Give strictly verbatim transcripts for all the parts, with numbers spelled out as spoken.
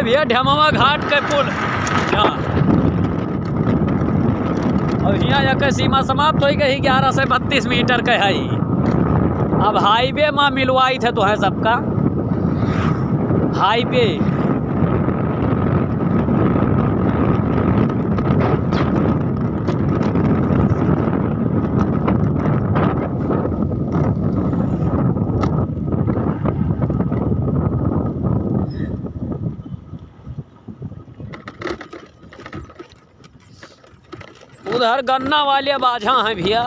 भैया, ढेमवा घाट के पुल। हाँ। और हियाँ एक सीमा समाप्त होइ गई, ग्यारह सौ बत्तीस मीटर के है। अब highway मा मिलवाइत है तोहैं सबका, highway। उधर गन्ना वाले बाझा हैं भैया।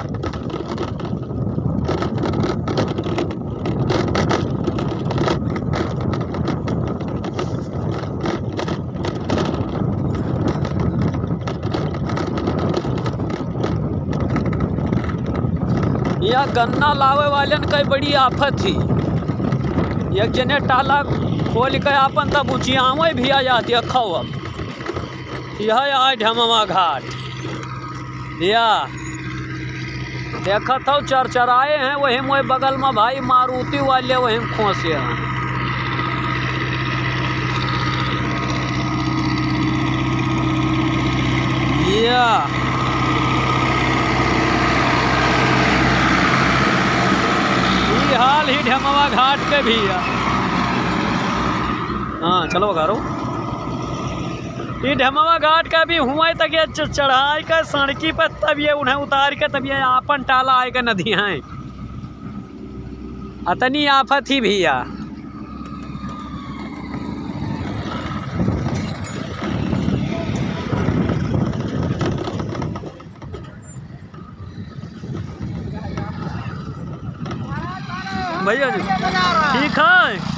यहाँ गन्ना लावे वालन कई बड़ी आफत ही। एक जने टाला खोल के आपन तब उचियावे भी आ जाती है। खाओ अब। यह आए ढेमवा घाट। या देखत हौ चरचराए हैं, वही मोए बगल में भाई मारुति वाले वही में खोसे हैं। या ई हाल ही ढेमवा घाट के भी है। हाँ, चलो घरो। ई ढेमवा घाट का भी हुआँ तक ये च-, चढ़ाई का सड़की पर, तब ये उन्हें उतार के तब ये आपन टाला आए के नदी हैं। अतनी आफत ही भैया। भैया जी, ठीक है।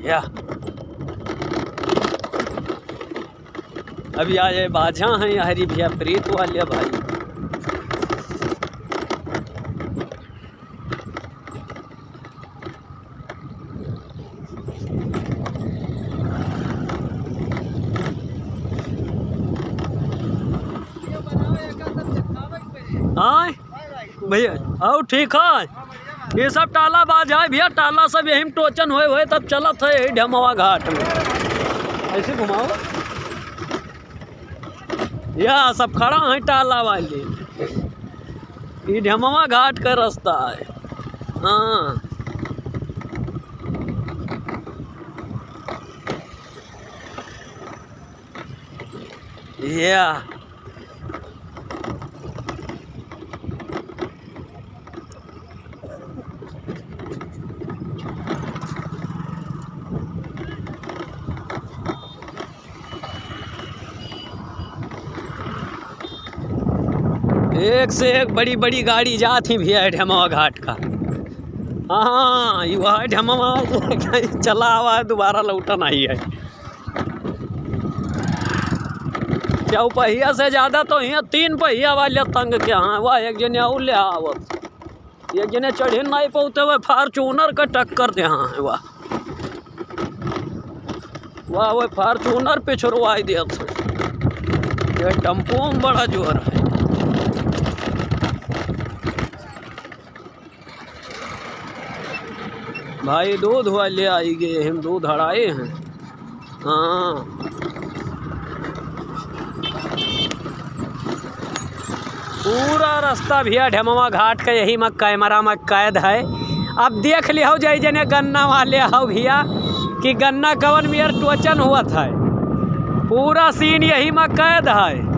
या। अभी आ ये बाझा हैं, हरी भैया प्रीत वाले भाई। हाँ भैया, आओ ठीक है। ये सब टाला बाझा है भैया, टाला सब यही में टोचन होए होए तब चलत है यही ढेमवा घाट में। ऐसे घुमाओ। या सब खड़ा है टाला वाले। ई ढेमवा घाट का रास्ता है। हाँ। या। एक से एक बड़ी बड़ी गाड़ी जात ही भैया ढेमवा घाट का। हाँ, ये वह ढेमवा चला हुआ है, दोबारा लौटा नहीं है। चौपहिया से ज्यादा तो हियाँ तीन पहिया वाले तंग के हैं, वह एक जने और ले आवत। एक जने चढ़े नहीं पौते, वह Fortuner का टक्कर दे हैं, वह, वह, वह Fortuner पिछुरवाई देत है। ये टेम्पो में बड़ा जोर है। भाई दूध वाले आई गए हैं, दूध हड़ाए हैं। हाँ। पूरा रास्ता भैया ढेमवा घाट का यही में कैमरा में कैद है। अब देख लिहो जाई जने गन्ना वाले हो भैया कि गन्ना कवन मेर टोचन हुआ था। पूरा scene यही में कैद है।